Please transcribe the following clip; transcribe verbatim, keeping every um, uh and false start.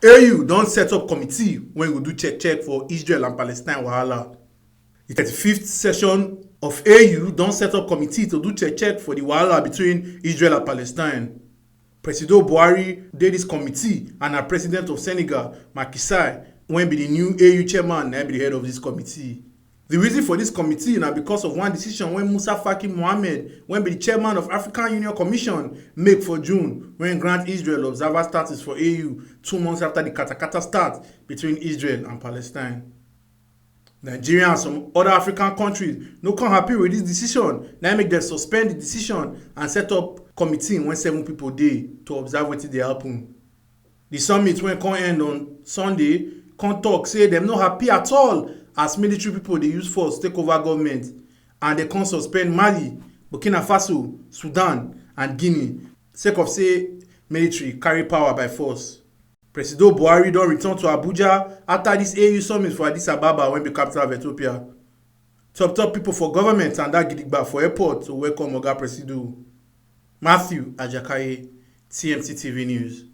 A U don set up committee wey go do check check for Israel and Palestine wahala. The thirty-fifth session of A U don set up committee to do check check for the wahala between Israel and Palestine. Presido Buhari dey this committee and na president of Senegal, Macky Sall, wey be the new A U chairman, na be the head of this committee. The reason for this committee na because of one decision wey Musa Faki Mohammed, wey be the chairman of African Union Commission, make for June, wey grant Israel observer status for A U two months after the katakata start between Israel and Palestine. Nigeria and some other African countries no come happy with this decision, na make dem suspend the decision and set up committee wey seven people dey to observe wetin dey happen. The summit wey come end on Sunday come talk say dem no happy at all as military people dey use force take over government, and dem come suspend Mali, Burkina Faso, Sudan and Guinea sake of say military carry power by force. Presido Buhari don return to Abuja after this A U summit for Addis Ababa, wey be capital of Ethiopia. Top top people for government and that gidigba for airport to welcome Oga Presido. Matthew Ajakaye, T M T T V News.